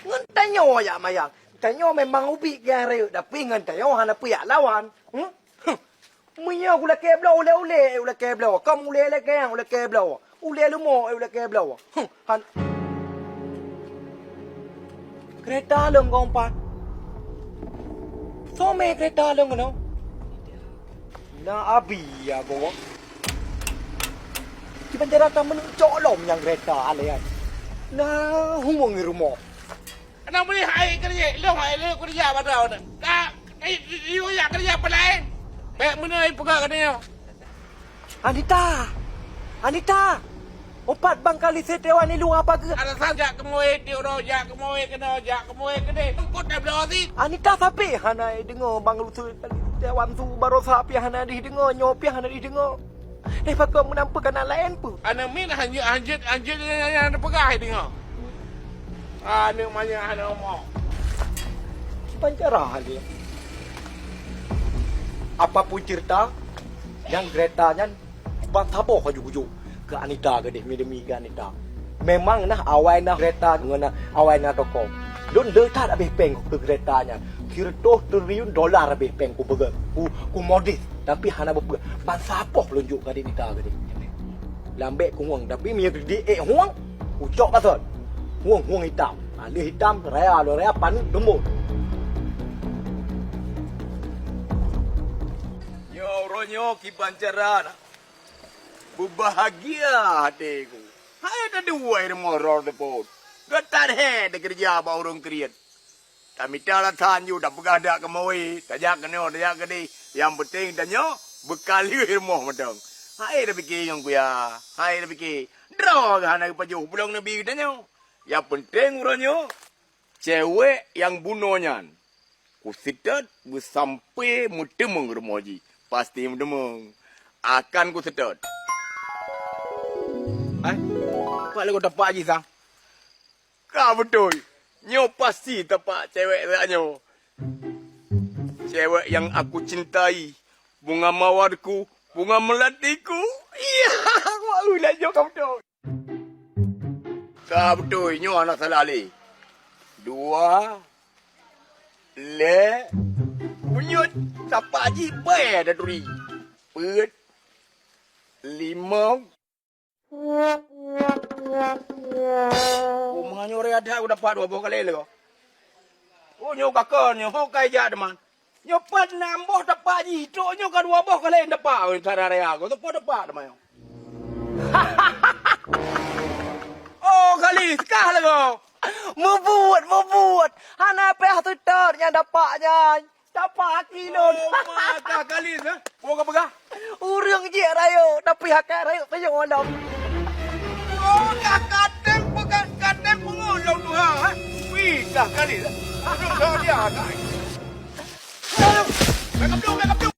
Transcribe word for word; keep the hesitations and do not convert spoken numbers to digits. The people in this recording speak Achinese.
Ngon tanyoe jak mayang. Tanyoe memang ubit nyang rayeuk, tapi ngon tanyoe hana peue jak lawan. Hmm? Huh. Meunyoe kulakée bloe ulée-ulée, eh, ulakée bloe. Kom ulée lagée nyang ulakée bloe. Ulée leumo, eh, ulakée bloe. Huh. Han. Keureta lôn kong pat. Soe mé keureta lôn keunoe? Na abi ya goe. Kiban cara ka meuneuk cok lom nyang keureta alèh nyan. Na hueng i rumoh. Keunoe meulih hai keureuja, lôn hai lôn keureuja bak droeneuh. Ka, ka, yue jak keureuja peulaén. Bèk meunoe peugah keu tanyoe. Anita! Anita! Upat bang Kali Setiawan i luwa pageue. Alasan jak keumoe tiep uroe, jak keumoe keunoe, jak keumoe keudeh. Eungkot tabloe sit. Anita sabe hana deungoe bang Kali Setiawan su barosa pih hana deuh deungoe, nyoe pih hana deuh deungoe. Eh, pakon meunan peue kana laén peue? Aneuk miet hanjeuet, hanjeuet, hanjeuet nyang, nyang, nyang teupeugah deungoe. Aneuk manyak hana umoe. Kiban cara lé. Apapun cerita, nyang keureta nyan ban saboh laju kujok keu Anita keudeh, mi demi keu Anita. Memang nah awai nah keureta ngon nah awai nah toko. Lôn le that habéh péng keu keureta nyan. Sireutôh triliun dolar habéh péng kupeugah, ku, kumodis, tapi hana beupeue. Ban saboh lôn jok keu Anita keudeh. Lam bèk kuhueng, tapi meunyoe di ék hueng, kucok kasot. Hueng, hueng itam. Alèh itam, raya lôn raya, paneuk teumbon. Nyoe uroe nyoe kiban cara na. Beubahagia até ku. Hai taduai rumoh droe teupot. Geutanyoe takeureuja bak ureueng kriet. Tamita alasan yue tapeugah dak keumawe, tajak keunoe, tajak keudeh. Nyang peunteng tanyoe beukaleuh rumoh mantong. Hai tapike nyang kuya, hai tapike. Droe geuh hana geupajoh pulang neubi geutanyoe. Nyang peunteng uroe nyoe, cewek nyang bunoe nyan. Kuseutôt beusampoe meuteumeung rumoh jih. Pasti meuteumeung. Akan kuseutôt. Hai, pat lé tapak jih sang? Ka beutôi. Nyoe pasti tapak cewek saat nyoe. Cewek yang aku cintai, bunga mawarku, bunga melatiku. Iya, wah, ulah nyoe ka beutôi. Ka beutôi, nyoe hana salah lé. Dua, lhèe, bunyut, tapak jih bèe taturi. Peuet, limong. Oh, meunyoe raya that, udah pat dua boh kali lé. Oh, nyoe ka kon, nyoe ho kai jak teuma. Nyoe pat nam boh tapak jih, trok nyoe ka dua boh kali tapak, oh, cara raya ko, teupot tapak teuma nyoe. Oh, kali, kah lagoe. Mubuet, mubuet. Hana payah seutôt nyan tapak nyan. Tapak aki lôn. Oh, ma, kah kali, ha? Peue ka peugah? Ureueng jeuet rayeuk, tapi hana rayeuk tunyok lom. Oh, ka katém peugah, katém peungeuh lôn tuha, ha? Wih, kah kali, ha? Aduh, dah dia, dah. Aduh, bèk ka peuduek, bèk ka peuduek.